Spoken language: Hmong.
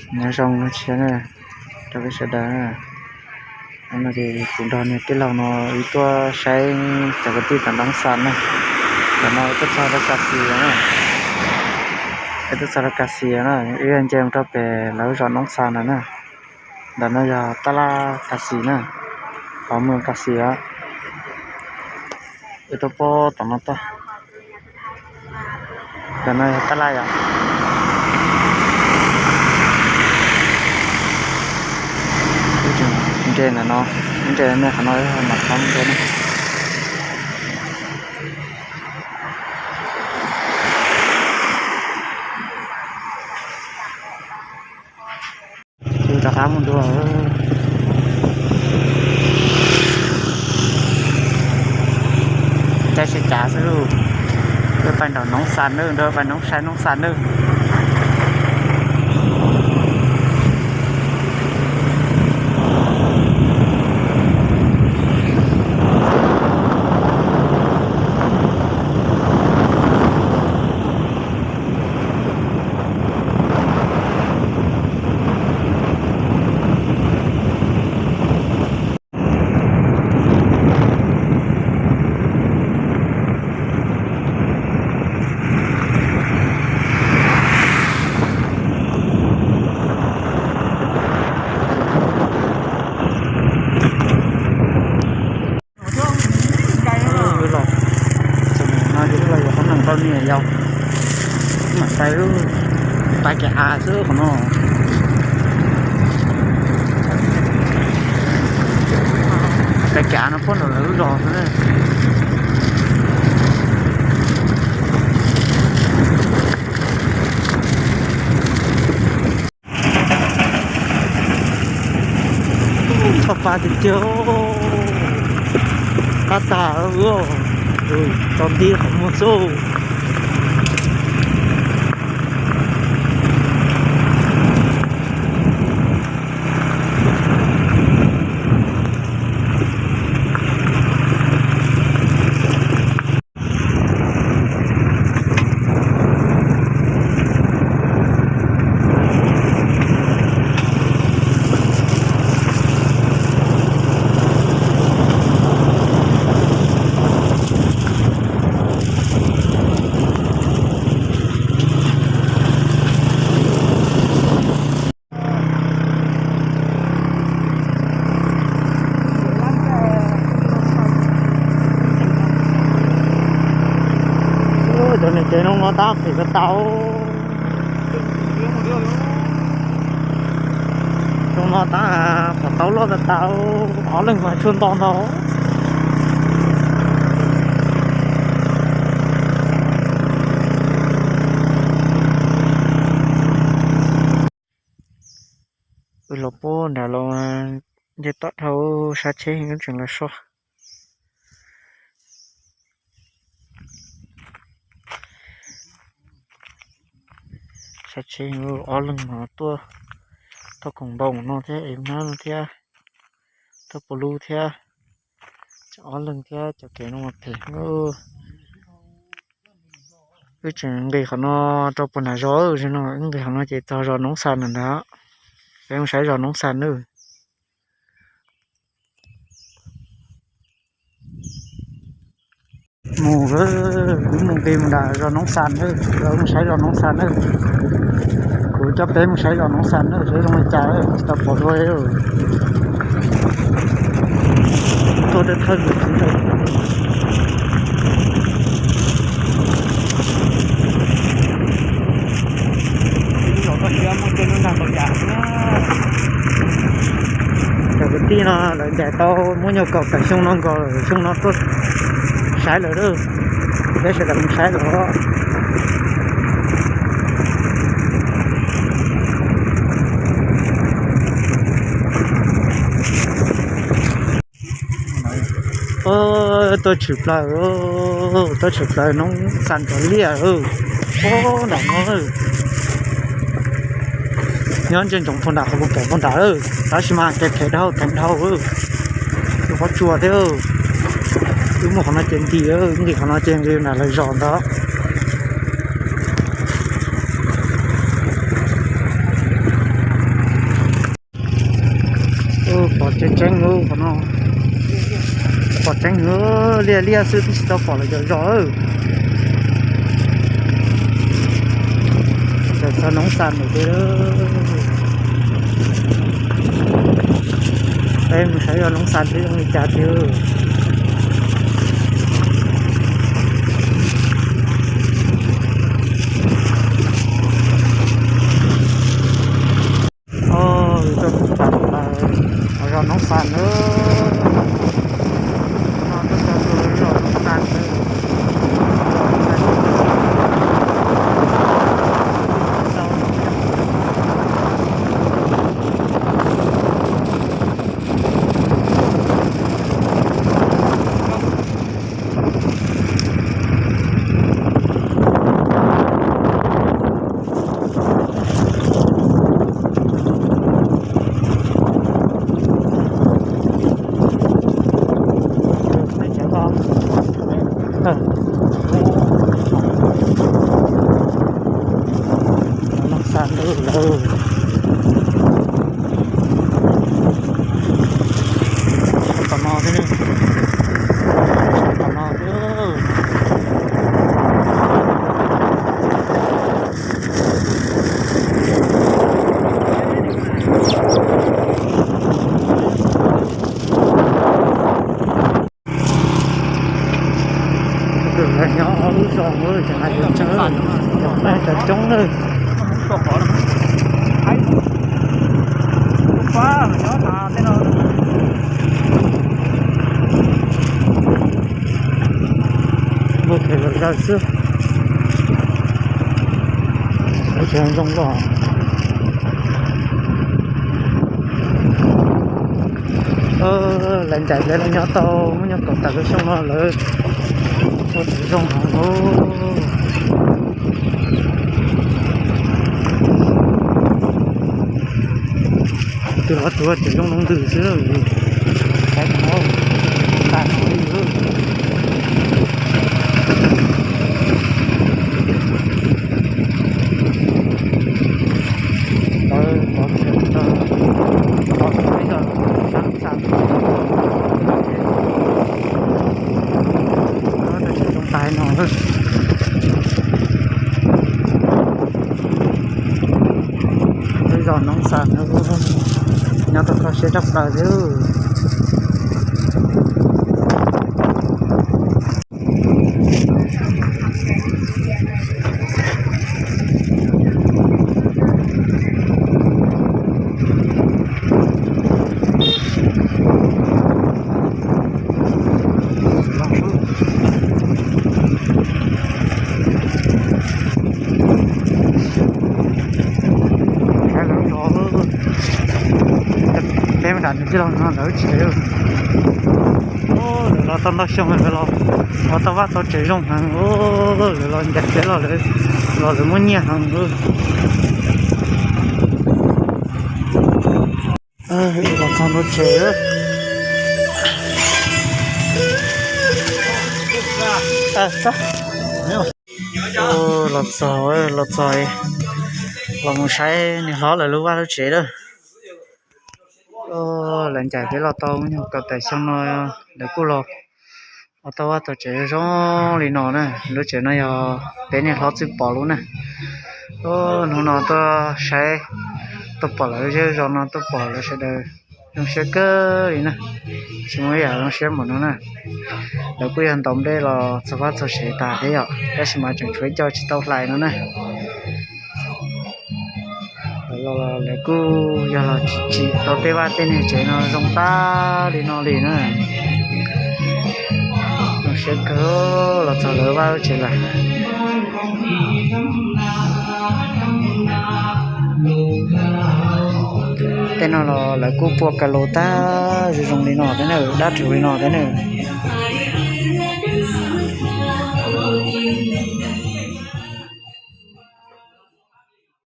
Nyob zoo no tsiab na, rau peb sawv daws. Hnub no ces kuv nrog niag tij laug no wb tuaj saib cov kwv tij tom Noob Xas na. Ntawm no wb tuaj txog rau Kas Xis na, wb tuaj txog rau Kas Xis na, wb nce mus rau pem lawv zos Noob Xas ntawd na. Ntawm no yog tab laj Kas Xis na, hauv moos Kas Xis os. Wb tuaj pem tom no tag. Ntawm no yog tab laj yom. Wb tseem nres ntawm no, nres nej qhov no mam txhob nres na. Wb rov qab mus dua. Caij sib cav xwb lauj. Wb pais nram Noob Xas nawb, nrog pais Noob, saib Noob Xas nawb. Los, no ces los yuav qhov neeg tau niam yau. Mam pais, pais kev av xwb qhov no. Pais kev av no puag nram lawv lub zos xwb na. Tshaj pa tiag tiag, qab tag, tsaus nti qhov muag xwb. Cov niam tsev no no tab phem tau tau. Xyoo no tab pom tau loj tau tau, ob leeg mas tshuav nto ntau. Wb los puag nram los nce toj dhau, sab tsheb heev tseem los so. Sab tsheb ob leeg no tuaj, tuaj koom npau no thiab es hnab no thiab, tuaj pua lub thiab. Ob leeg thiab cov kev no mas phem. Wb tseem nqis qhov no rau puag nram zos, no wb nqis qhov no ces txog zos Noob Xas ntawd ntag. Peb mus saib zos Noob Xas nawb. Mus, wb mus nqis mus nram zos Noob Xas nawb, mus saib zos Noob Xas nawb. Kuv coj peb mus saib zos Noob Xas nawb, saib zoo li cas tsis tau pom dua. Tuaj deb thawj ntawd. Cov kwv tij no lawv ncaim tau muab nyuag kaum tawm xyoo no nkaus, xyoo no tuaj saib lawm lauj. Peb sawv daws mus saib lawm. Tuaj tshwm plaws, tuaj tshwm plaws Noob Xas cov liaj, nram no, nyob ntsia ntsoov puag nram qhov puag pem puag nram, tab sis mas kev phem dhau, phem dhau. Tus qhov tsua thiab, wb mus qhov no ces nti, nti qhov no ces nqis nram lawv zos ntag. Tseeb tseeb lub qhov no, pom tseeb liaj liaj xwb twb tsis tau pom lawv cov zos. Txog Noob Xas lawm tiag. Peb mus saib zos Noob Xas twb zoo li cas tiag. Os, yus tuaj txog zos Noob Xas na. No tuaj txog zos Noob Xas na. Noob Xas lawm. Tom no thiab, tom no thiab. Lawv nyob ob lub zos, cov hais cov tseem, cov hais cov coob na. Muaj phem los zaws xwb. Sawv tsees zoo los. Lawv ncaim peb los nyob tau muaj nyuag kaum tawm lub xyoo no lawv ua tsev zoo heev os. Tus hlob tus ua tsev zoo loo ntws xwb, saib no tas no li. Lawv pov khaws tau, pov khaws ib co sab xa, lawv tsev zoo tas no. Lub zos Noob Xas no nyob tau kho siab tshaj plaws thiab. Saib lawv zos, peb mus nram nws tij laug no lawv tsev. Lawv los tau ntau xyoo lawm, lawv los ua tau vaj tau tsev zoo heev. Lawv los ncaim peb los lawv, los lawv muaj nyiaj heev. Los txog ntua tsev. Los txog, los txog, los mus saib niam hlob lawv lub vaj lub tsev lawm. Lawv ncaim peb los tau nyuag kaum tawm xyoo no, lawv kuj los ua tau vaj tau tsev zoo li no na. Lub tsev no yog peb niam hlob txwj pov lub na. Hnub no tuaj saib, tuaj pom lawv zej zos no, tuaj pom lawv sawv daws zoo siab kawg li na. Tsis muaj ib yam zoo siab npaum no na. Lawv kuj yog ntaus nplej los txog vaj txog tsev tas thiab yom, tab sis mas tseem tshuav ib co tsis tau hlais no na. Lawv los lawv kuj yog los tsim tau tej vaj tej niag tsev no zoo tag li no li na. Zoo siab kawg, los txog lawv vaj lub tsev lawm. Tej no los lawv kuj pua ka lus tag zoo zoo li no thiab na, dab rhuv li no thiab na.